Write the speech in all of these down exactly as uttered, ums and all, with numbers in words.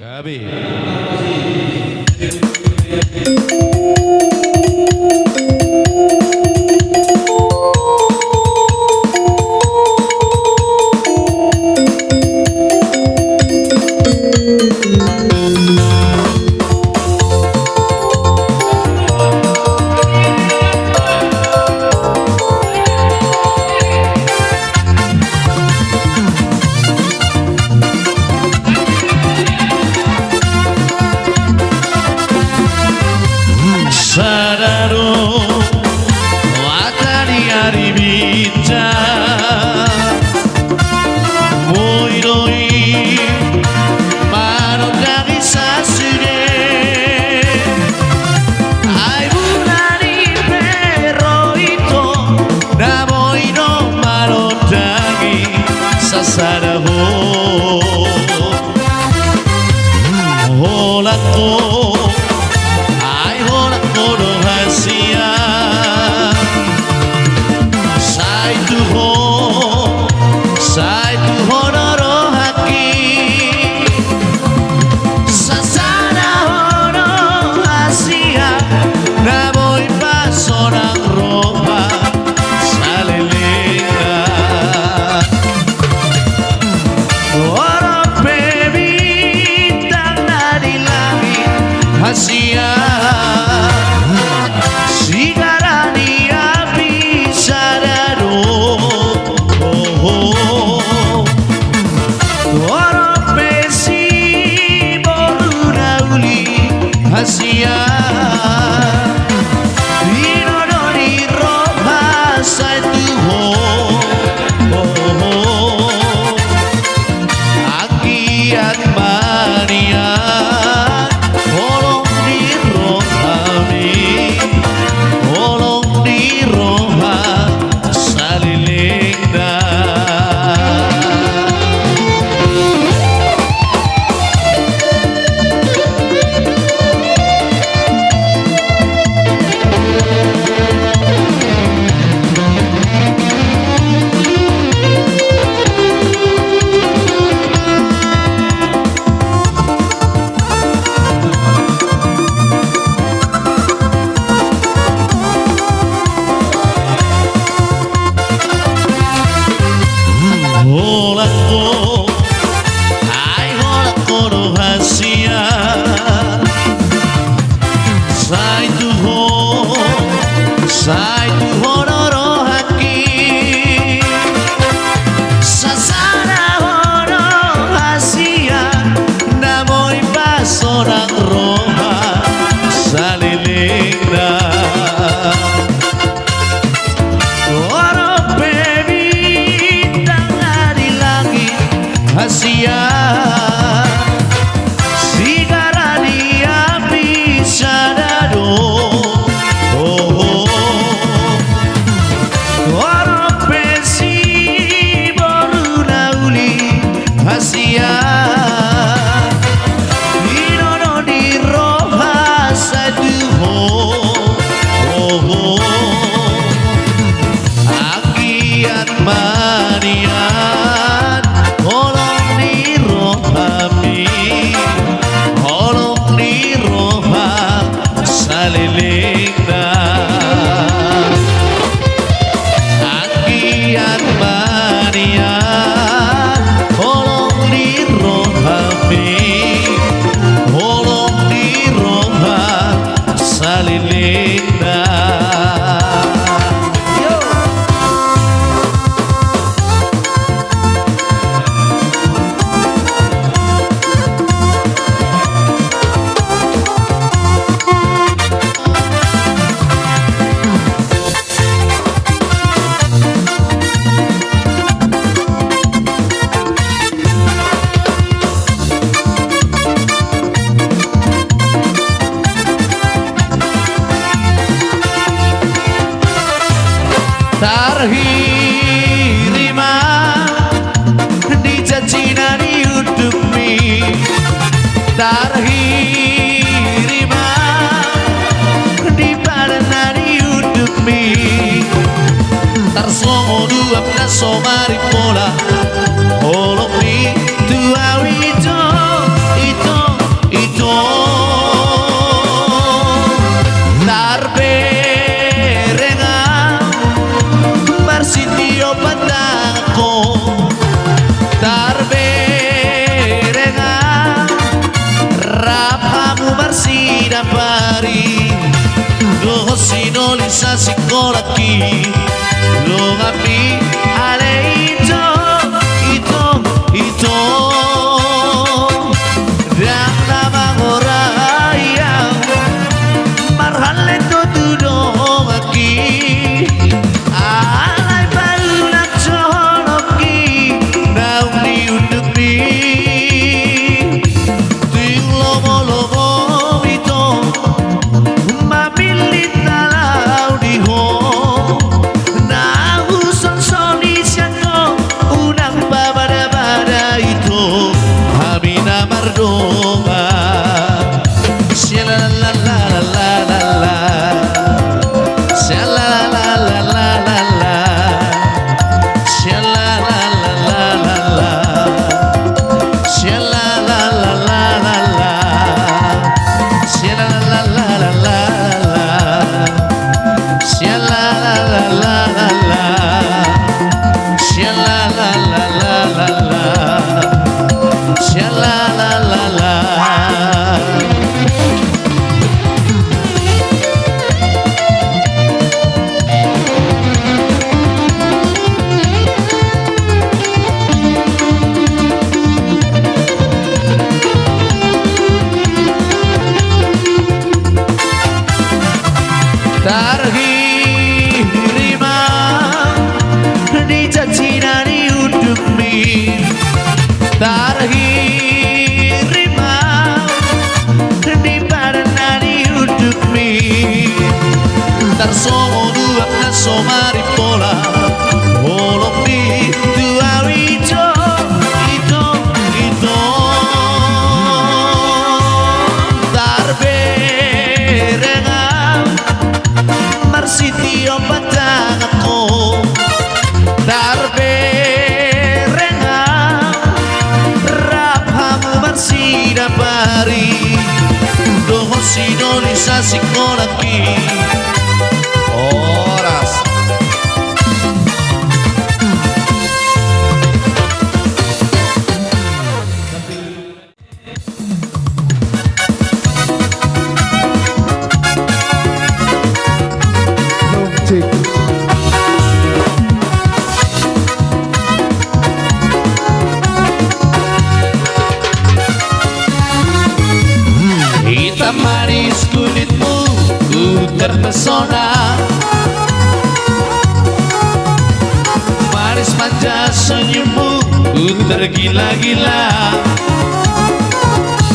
Gabe. Sada do hata ni ari bintang, boi do i manondangi sasude. Ai muna ni pe ro ito, na boi do manondangi sasada ho. Holan ho, ai holan ho do hasian. Sai tu ho, sai tu ho do rohangki. Sasada ho do hasian, na boi pasonang roha salelengna. Orom pe bintang na di langit hasian, sigara ni api sada do. Oho. Orom pe siboru na uli hasian, inondon ni roha sai tu ho. Oho. Anggiat ma nian holong ni rohami, holong ni roha salelengna. Holan ho, ai holan ho do hasian. Sai tu ho, sai tu ho do rohangki. Sasada ho do hasian, na boi pasonang roha salelengna. Orom pe bintang na di langit hasian, sigara ni api sada do. Oho. Orom pe siboru na uli hasian, inondon ni roha sai tu ho. Oho. Anggiat ma nian holong ni rohami, holong ni roha salelengna. Anggiat ma nian holong ni rohami, holong ni roha salelengna. Tarhiri ma di janjina ni undukmi, tarhiri ma di padanna ni undukmi. Tarsongon uap na so marimbola, holongmi tu ahu ito, ito. Sasingkolangki, donganmi ale ito, ito, ito. Ndang na mangorai au marhallet ho tu donganki. Alai palu nang jonokki naung di undukmi. Tung lomo-lomo ito mamillit na laho di ho. Na husonsoni sian ho unang pabada-bada ito, hami na mardongan. Sialalalala. Sialalalala. Sialalalala. Sialalalala. Sialalalala. Sialalalala. Sialalalala. Sialalalala. Tarhirima di janji na di undukmi. Tarhirima di padan na di undukmi. Tarsongon uap na so marimbola, holong ni tu au ito, ito, ito. Tarbereng au marsitio pantangan ho. Tarbereng au rap hamu marsidapari. Dohot sidoli sasingkolangki. Horas. Hitam manis kulitmu, ku terpesona. Manis manja senyummu, ku tergila-gila.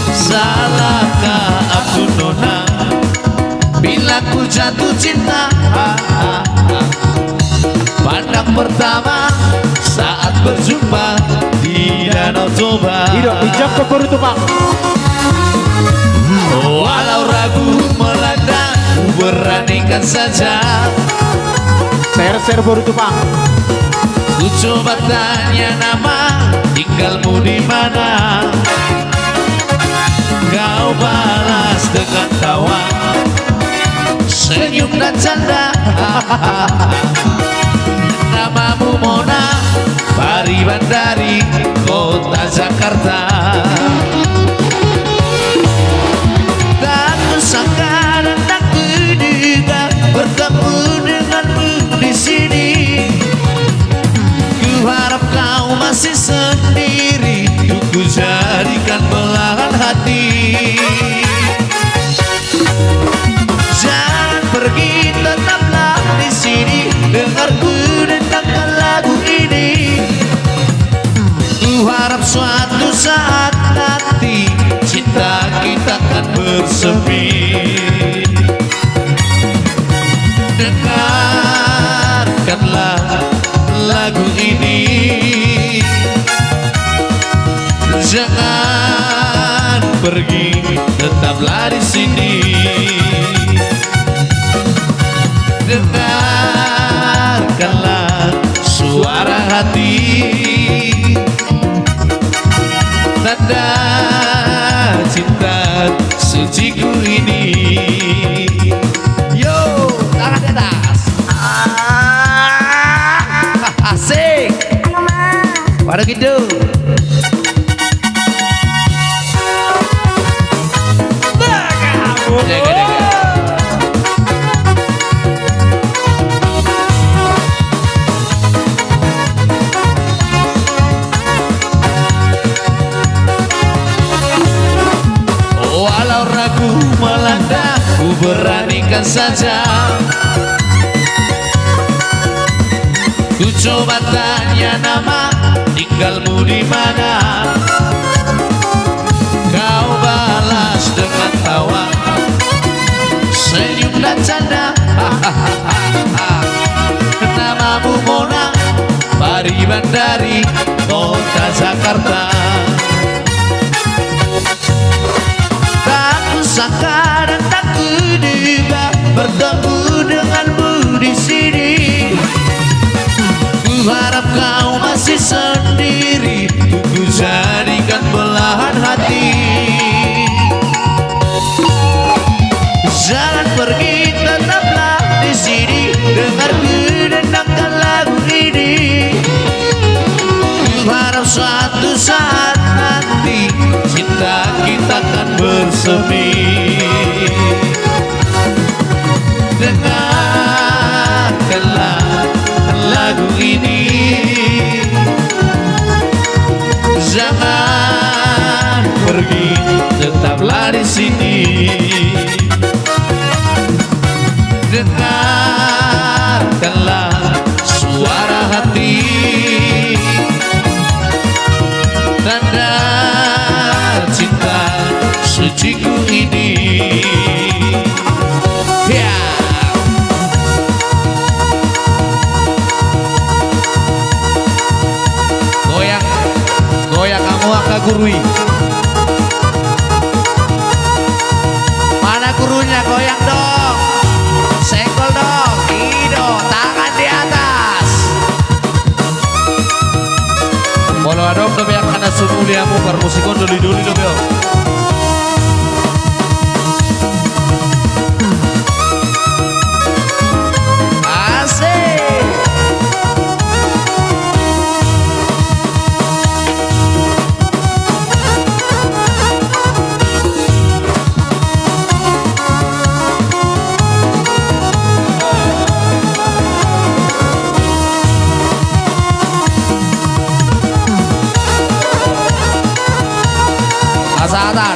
Salahkah aku, Nona, bila ku jatuh cinta? Pandang pertama saat berjumpa di Danau Toba. Ido, dijangkau boru Tupang. Walau ragu melanda, ku beranikan saja. Ser-ser boru Tupang. Ku coba tanya nama, tinggalmu di mana? Kau balas dengan tawa, senyum dan canda. Namamu Mona, Pariban dari kota Jakarta. Tak kusangka dan tak kuduga bertemu denganmu di sini. Ku harap kau masih sendiri, ku jadikan belahan hati. Jangan pergi, tetaplah di sini, dengar ku dendangkan lagu ini. Ku harap suatu saat nanti cinta kita kan bersemi. Dengarkanlah lagu ini. Jangan pergi, tetaplah di sini. Dengarkanlah suara hati. Tanda cinta suciku ini. Yo, tangan di atas. Ah, asik. Waduh, gitu. Dege, dege. saja. Ku coba tanya nama, tinggalmu di mana? Kau balas dengan tawa, senyum dan canda. Namamu Mona, Pariban dari kota Jakarta. Tak kusangka dan tak kuduga bertemu denganmu di sini. Kuharap kau masih sendiri, ku jadikan belahan hati. Jangan pergi, tetaplah di sini, dengar ku dendangkan lagu ini. Kuharap suatu saat nanti cinta kita akan bersemi. Dengarkanlah lagu ini. Jangan pergi, tetaplah di sini. Dengarkanlah suara hati, tanda cinta suciku ini. Ya. Goyang, goyang hamu angka guru i. Mana gurunya? Goyang dong. Senggol dong. I do, tangan di atas. Molo adong dope angka na sumuli hamu, parmusik on doli-doli dope on. Asik. Pasahaton.